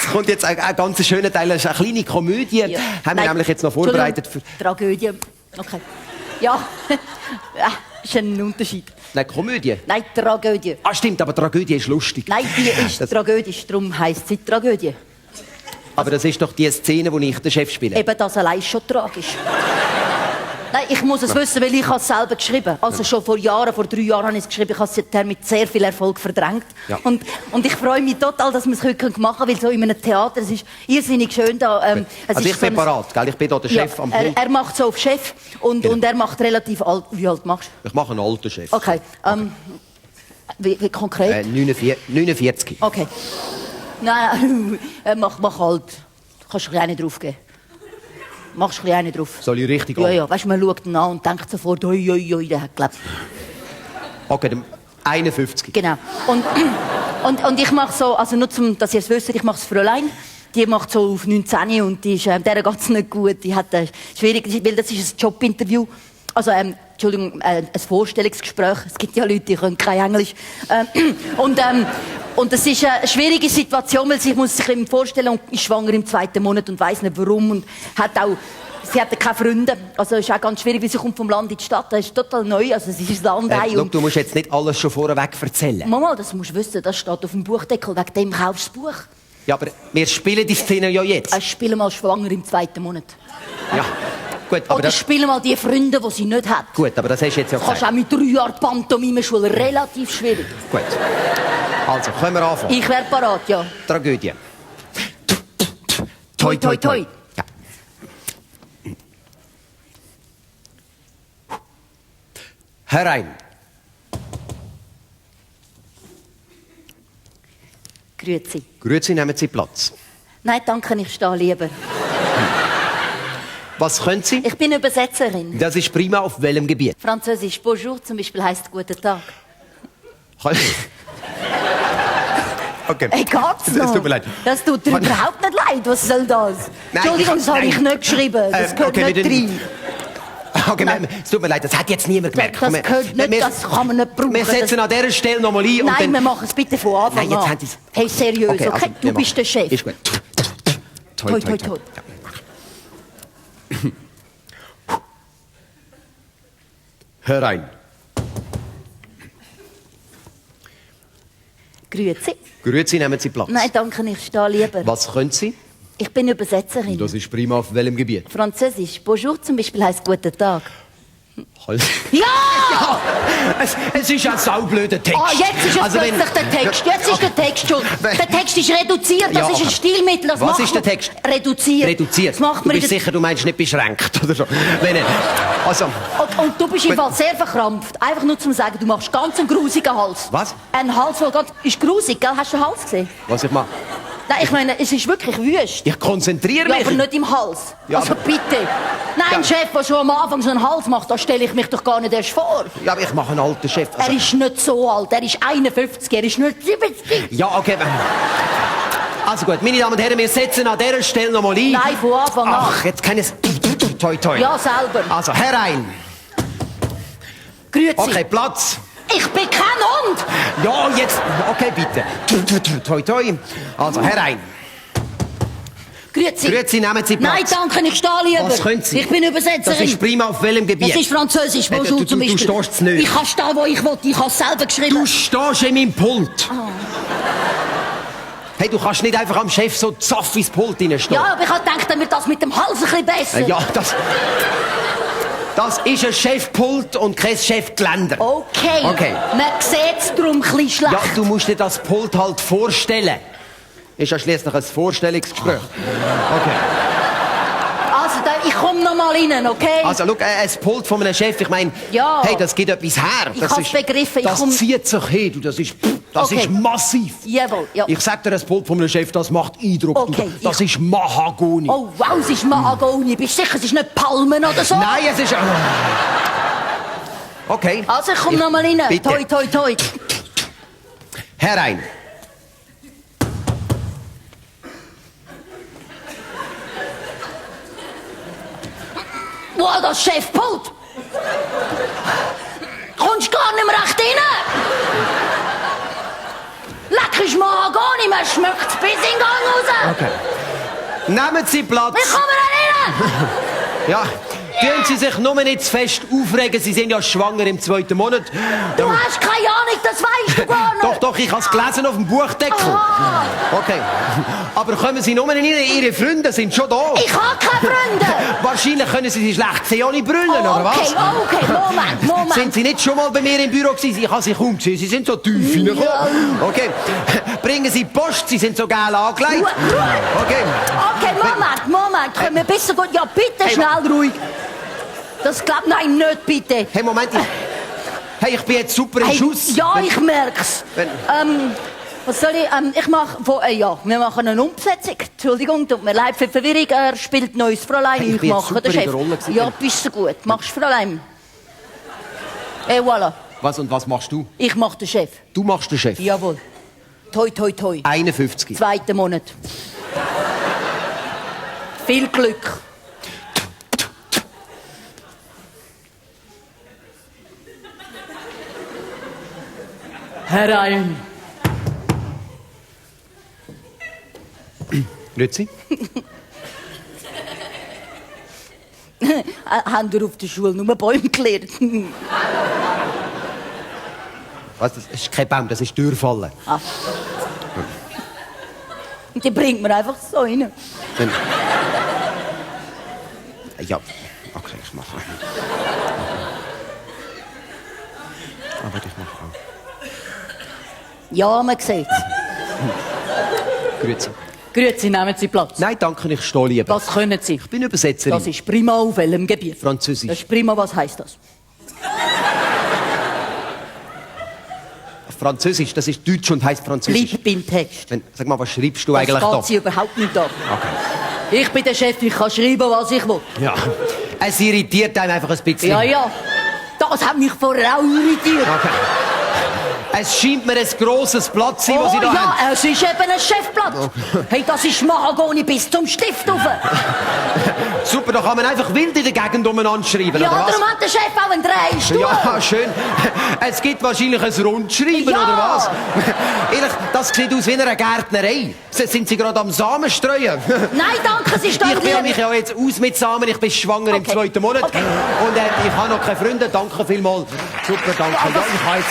Es kommt jetzt ein ganz schöner Teil, das ist eine kleine Komödie. Ja. Haben wir nämlich jetzt noch vorbereitet. Für Tragödie. Okay. Ja, ist ein Unterschied. Nein, Komödie? Nein, Tragödie. Ah, stimmt, aber Tragödie ist lustig. Nein, die ist tragödisch, darum heisst sie Tragödie. Aber das ist doch die Szene, wo ich den Chef spiele. Eben, das allein ist schon tragisch. Nein, ich muss es wissen, weil ich es selber geschrieben habe. Also schon vor 3 Jahren habe ich es geschrieben. Ich habe es mit sehr viel Erfolg verdrängt. Ja. Und ich freue mich total, dass wir es heute machen können, weil so in einem Theater, es ist irrsinnig schön da. Also ich bin parat, gell? Ich bin hier der Chef am Pult. Er macht so auf Chef und er macht relativ alt. Wie alt machst du? Ich mache einen alten Chef. Okay. Wie konkret? 49. Okay. Nein, mach alt. Kannst du einen draufgeben. Machst du einen drauf. Soll ich richtig Ja, ja. Weißt du, man schaut ihn an und denkt sofort, oi, der hat gelebt. Okay, dann 51. Genau. Und ich mache so, also nur zum, dass ihr es wisst, ich mache das Fräulein. Die macht so auf 19 und die ist, der geht es nicht gut. Die hat schwierig, weil das ist ein Jobinterview. Also, Entschuldigung, ein Vorstellungsgespräch. Es gibt ja Leute, die können kein Englisch. Und das ist eine schwierige Situation, weil sie muss sich eben vorstellen und ist schwanger im 2. Monat und weiss nicht warum und sie hat keine Freunde. Also es ist auch ganz schwierig, weil sie kommt vom Land in die Stadt. Das ist total neu, also es ist das Land und du musst jetzt nicht alles schon vorweg erzählen. Mama, das musst du wissen, das steht auf dem Buchdeckel, wegen dem kaufst du das Buch. Ja, aber wir spielen die Szene ja jetzt. Ich spiele mal schwanger im 2. Monat. Ja. Gut, aber oder spielen mal die Freunde, die sie nicht hat. Gut, aber das hast du jetzt ja gesagt. Das kannst auch mit 3 Jahren Pantomime-Schule relativ schwierig. Gut. Also, können wir anfangen? Ich wäre parat, ja. Tragödie. Toi, toi, toi. Ja. Herein. Grüezi. Grüezi, nehmen Sie Platz. Nein, danke, ich stehe lieber. Was können Sie? Ich bin Übersetzerin. Das ist prima. Auf welchem Gebiet? Französisch. Bonjour zum Beispiel heisst guten Tag. Okay. Hey, geht's noch? Es tut mir leid. Das tut dir überhaupt nicht leid. Was soll das? Nein, Entschuldigung, das habe ich nicht geschrieben. Das gehört nicht rein. Okay, es tut mir leid, das hat jetzt niemand gemerkt. Das gehört nicht, das kann man nicht brauchen. Wir setzen an dieser Stelle nochmal ein. Nein, wir machen es bitte von Anfang an. Nein, jetzt hey, seriös, okay? Also, du bist der Chef. Ist gut. Toi, toi, toi. Herein. Grüezi. Grüezi, nehmen Sie Platz. Nein, danke, ich stehe lieber. Was können Sie? Ich bin Übersetzerin. Das ist prima. Auf welchem Gebiet? Französisch. Bonjour zum Beispiel heisst guten Tag. Halt. Ja! Ja! Es ist ein saublöder Text. Ah, jetzt ist es plötzlich der Text. Jetzt ist der Text schon. Der Text ist reduziert. Das ist ein Stilmittel. Das was ist der Text? Reduziert. Reduziert. Das macht du bist sicher, du meinst nicht beschränkt oder so. Also. Und du bist im Fall sehr verkrampft. Einfach nur zum sagen, du machst ganz einen grusigen Hals. Was? Ein Hals, der ganz... Ist grusig, gell? Hast du den Hals gesehen? Was ich mache? Nein, ich meine, es ist wirklich wüst. Ich konzentriere mich. Ja, aber nicht im Hals. Ja, also bitte. Nein, ein Chef, der schon am Anfang so einen Hals macht, da stelle ich mich doch gar nicht erst vor. Ja, aber ich mache einen alten Chef. Also. Er ist nicht so alt, er ist 51, er ist nicht 70. Ja, okay. Also gut, meine Damen und Herren, wir setzen an dieser Stelle noch mal ein. Nein, von Anfang an. Ach, jetzt keines... Toi, toi. Ja, selber. Also, herein. Grüezi. Okay, Platz. Ich bin kein Hund. Ja, jetzt... Okay, bitte. Toi, toi. Also, herein. Grüezi. Grüezi, nehmen Sie Platz. Nein, danke, ich stehe lieber. Was können Sie? Ich bin Übersetzerin. Das ist prima. Auf welchem Gebiet? Das ist Französisch, Bonjour zum Beispiel. Du stehst nicht. Ich kann stehen, wo ich will. Ich habe es selber geschrieben. Du stehst in meinem Pult. Oh. Hey, du kannst nicht einfach am Chef so zaff ins Pult reinstehen. Ja, aber ich habe gedacht, dann wird das mit dem Hals ein bisschen besser. Ja, das ist ein Chefpult und kein Chefgeländer. Okay. Man sieht es darum ein bisschen schlecht. Ja, du musst dir das Pult halt vorstellen. Ist ja schliesslich ein Vorstellungsgespräch. Okay. Also, ich komme noch mal rein, okay? Also, schau, ein Pult von einem Chef, ich meine, ja. Hey, das gibt etwas her. Ich hab's begriffen. Das zieht sich hin, du, das ist massiv. Jawohl, ja. Ich sag dir, ein Pult von einem Chef, das macht Eindruck. Okay, du, das ist Mahagoni. Oh, wow, es ist Mahagoni. Bist du sicher, es ist nicht Palmen oder so? Nein, es ist... Okay. Also, ich komm noch mal rein. Bitte. Toi, toi, toi. Herein. Wow, das Chefpult! Kommst gar nicht mehr recht rein! Leck Geschmack ist Mahagoni, man schmeckt bis in den Gang raus. Okay. Nehmen Sie Platz. Wie kommen wir da rein? Ja, tun Sie sich nur nicht zu fest aufregen. Sie sind ja schwanger im 2. Monat. Du hast keine Ahnung, das weißt du gar nicht. Doch, ich habe es gelesen auf dem Buchdeckel. Aha. Okay. Aber kommen Sie nur rein, Ihre Freunde sind schon da. Ich habe keine Freunde. Wahrscheinlich können Sie schlecht sehen ohne Brüllen, oder was? Okay, Moment. Sind Sie nicht schon mal bei mir im Büro gewesen? Ich habe Sie kaum gesehen. Sie sind so tief reingekommen. Okay. Bringen Sie Post, Sie sind so geil angelegt. Okay. Okay, Moment. Können wir besser gut... Ja, bitte, schnell, ruhig. Das klappt... Nein, nicht bitte. Hey, Moment. Hey, ich bin jetzt super im Schuss. Ja, ich merk's. Was soll ich? Ich mache... ja, wir machen eine Umbesetzung. Entschuldigung, tut mir leid für die Verwirrung. Er spielt neues Fräulein. Hey, ich bin mache super den Chef. in der Rolle gewesen. Ja, bist du gut. Machst Fräulein. Voilà. Was machst du? Ich mach den Chef. Du machst den Chef? Jawohl. Toi. 51. 2. Monat. Viel Glück. Herein. Grüezi. Haben wir auf der Schule nur Bäume gelernt? Was? Das ist kein Baum, das ist Durchfallen. Ah. Und die bringt man einfach so rein. Dann... Ja, okay, ich mache. Aber ich mache auch. Ja, man sieht's. Grüezi. Grüezi, nehmen Sie Platz. Nein, danke, ich stehe lieber. Das können Sie. Ich bin Übersetzerin. Das ist prima auf welchem Gebiet? Französisch. Das ist prima, was heisst das? Französisch, das ist Deutsch und heisst Französisch. Bleib beim Text. Sag mal, was schreibst du Das eigentlich geht da? Sie überhaupt nicht an. Okay. Ich bin der Chef, ich kann schreiben, was ich will. Ja. Es irritiert einem einfach ein bisschen. Ja. Das hat mich vorher auch irritiert. Okay. Es scheint mir ein grosses Blatt zu sein, was Sie da haben. Ja, es ist eben ein Chefblatt. Hey, das ist Mahagoni bis zum Stift rauf. Super, da kann man einfach wild in der Gegend umeinander schreiben, Ja, oder was? darum hat der Chef auch einen Dreistuhl. Ja, schön. Es gibt wahrscheinlich ein Rundschreiben, Ja. oder was? Ehrlich, das sieht aus wie eine Gärtnerei. Sind Sie gerade am Samen streuen? Nein, danke, Sie stehen Ich wähle mich ja jetzt aus mit Samen. Ich bin schwanger im 2. Monat. Okay. Und ich habe noch keine Freunde. Danke vielmals. Super, danke. Ja, ich habe jetzt